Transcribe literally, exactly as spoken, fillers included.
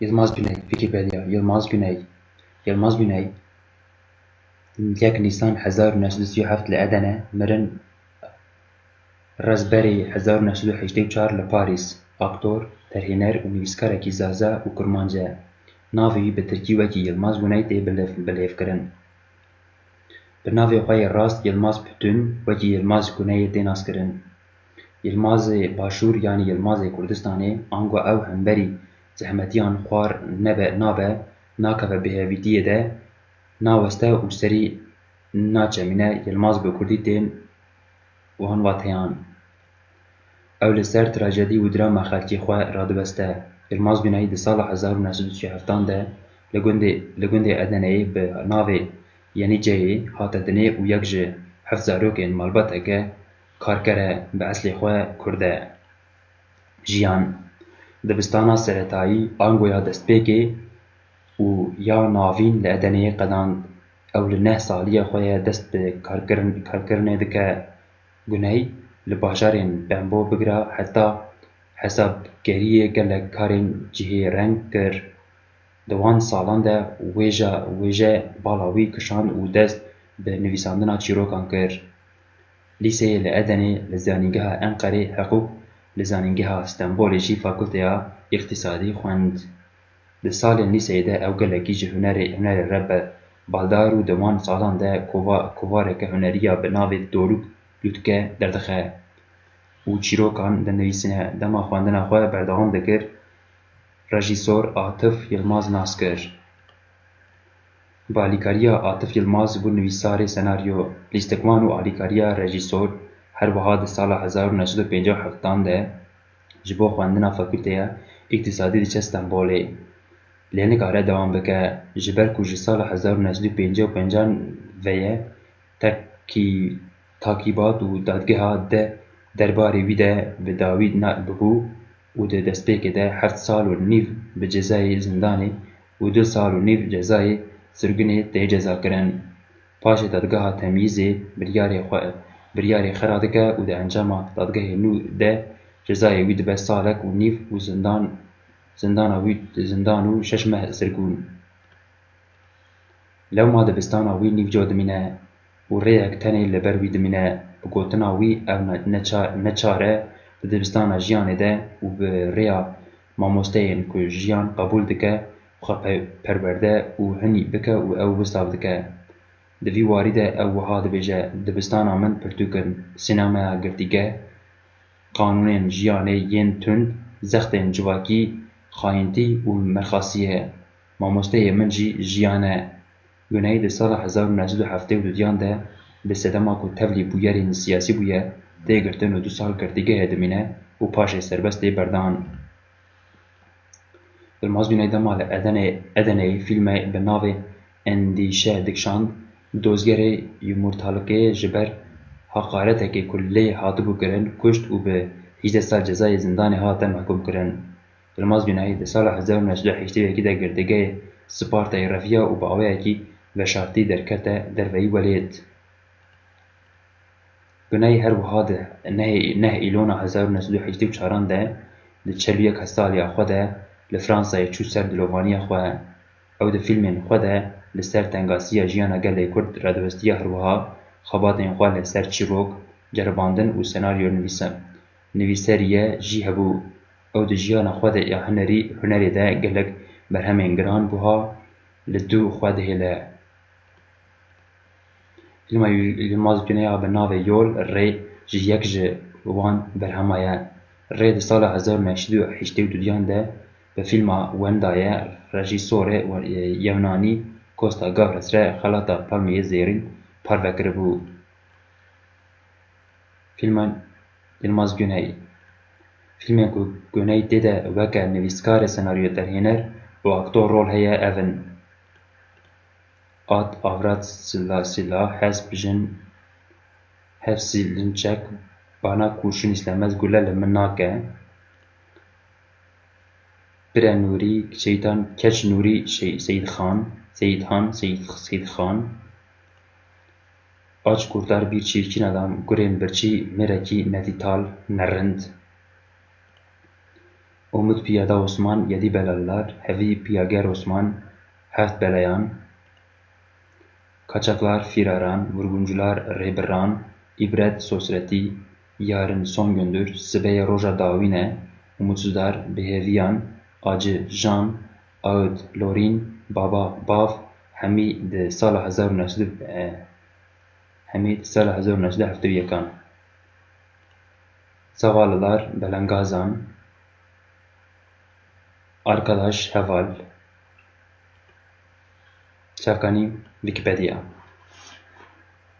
Yilmaz Güney, Wikipedia, Yilmaz Güney. Yilmaz Güney, yek Nîsan hezar û neh sed û sî û heft li Edene mirin. Rezberê hezar û neh sed û heştê û çar li Parîs, aktor, terhêner û nivîskarekî zaza û kurmanc e. Navê wî bi tirkî wekî Yilmaz Güney tê bilêv-, bilêvkirin. Bi navê xwe yê rast Yilmaz Bütün wekî Yilmaz Güneyê tê naskirin. Yilmazê Başûr yanî Yilmazê Kurdistanê, ango ew hemberî zehmetiyan xwar nebe, nabe, nakeve bêhevîtiyê de, naweste û serî naçemîne, Yilmaz bi kurdî tên wan wateyan. Ew li ser trajedî û drama xelkê xwe radiweste. Yilmaz Güney di sala hezar û neh sed û sî û heftan de li gundê, li gundê Edeneyê bi navê Yenîceyê hate dinê û yek ji heft zarokên malbateke karker e, bi eslê xwe kurd e. Jiyan. Dibistana seretayî, ango ya destpêkê û ya navîn li Edeneyê qedand. Ew li neh saliya xwe ye dest bi karkirin-, karkirinê dike. Guney li bajarên Bembo bigira heta hesabgeriyê gelek karên cihêreng kir. Di wan salan de wêja, wêje bala wî kişand û dest bi nivîsandina çîrokan kir. Lîseyê li Edenê, li Zanîngeha Enqerê heqûq, li Zanîngeha Stenbolê jî fakulteya îqtîsadî xwend. Di salên lîseyê de ew gelekî ji hunerê, hunerê re be-, baldar û di wan salan de kova-, kovareke hunerî ya bi navê Dorûk Lûtke derdixe û çîrokan dinivîsîne. Dema xwendina xwe berdewam dikir, rejîsor Atif Yilmaz nas kir. Bi alîkariya Atif Yilmaz bû nivîsarê senaryo, lîstikvan û alîkariya rejîsor. Her wiha di sala hezar û neh sed û pêncî û heftan de ji bo xwendina fakulteya îktisadî diçe Stenbolê. Lê nikare dewam bike, ji ber ku ji sala hezar û neh sed û pêncî û pêncan ve ye, tekî-, takîbat û dadgeha de derbarê wî de bi dawî na-, bibû û di destpêkê de heft sal û nîv bi cezayê zindanê û du sal û nîv cezayê sirgûnê tê cezakirin. Paşê dadgeha temyîzê biryarê xwe, biryarê xwe radike û di encama dadgehê nû de cezayê wî dibe salek û nîv û zindan, zindana wî, zindan û şeş meh sirgûn. Lewma dibistana wî nîvco dimîne û rêyek tenê li ber wî dimîne. Bi gotina wî ew ne-, neça-, neçar e di dibistana jiyanê de û bi rêya mamosteyên ku jiyan qebûl dike, xwe pe-, perwerde û hinî bike û ew wisav dike. Di vî warî de ew wiha dibêje, dibistana min pirtûk in, sînemeya girtîgeh, qanûnên jiyanê yên tund, zextên civakî, xayîntî û merxasiyê. Mamosteyê min jî jiyan e. Guney di sala hezar û neh sed û heftê û duyan de bi sedema ku tevlî bûyerên siyasî bûye, tê girtin û du sal girtîgehê dimîne û paşê serbest tê berdan. Yilmaz Guney dema li Edenê-, Edeneyê fîlme bi navê Endîşe dikişand, dozgerê yumurtalikê ji ber heqaretekê ku lê hatibû kirin kuşt û bi hîjdeh sal cezayê zindanê hate mehkûmkirin. Yilmaz Guney di sala hezar û neh sed û heştê û yekê de girtîgehê Spartayê reviya û bi awayekî veşartî derkete derveyî welêt. Guney her wiha di neh, neh Îlona hezar û neh sed û heştê û çaran de di çel û yek saliya xwe de li Fransayê çû ser dilovaniya xwe. Ew di fîlmên xwe de li ser tengasiya jiyana gelê Kurd radiwestiye, her wiha xebatên xwe li ser çîrok, ceribandin û senaryo nivîse-, nivîseriye jî hebû. Ew di jiyana xwe de ya hunerî, hunerê de gelek berhemên giran buha li dû xwe dihêle. Fîlma Yil-, Yilmaz Güney a bi navê Yol, Rê, jî yek ji wan berhema ye. Rê di sala hezar û neh sed û heştê û duyan de bi fîlma Wenda ye, rejîsorê we-, Yewnanî Costa Gavras re xelata Palmeyê Zêrîn parve kiribû. Fîlma Yilmaz Güney. Fîlmên ku Güney tê de weke nivîskarê, senaryo derhêner û aktor rol heye ev in: At, Avrat, Sila, Sila, Hesp, Jin, Hepsî, Linçek, Bana, Kurşun, Îslemez, Gule li min nake, Pire Nûrî, Şeytan, Keç Nûrî, Şey-, Seyîd Xan, Seyîd Han, Seyîd, Seyîd Xan, Aç Kurtar, Bir Çirkin Adam, Gurên Birçî, Mêrekî Nedîtal, Nerind. Umut Piyada Osman, yedi belalılar, Hevi Piyager Osman, heft belayan, Kaçaklar firaran, vurguncular rêbiran, ibret sosretî, yarın son gündür, sibeyê roja dawî ne, umutsuzlar bêheviyan, acı jan, ağıt lorin, baba bav, hemî di sala hezar û neh sed e, hemî di sala hezar û neh sed û heftê û yekan. Zavallılar belengazan, arkadaş heval, Çavkanî Wikipedia.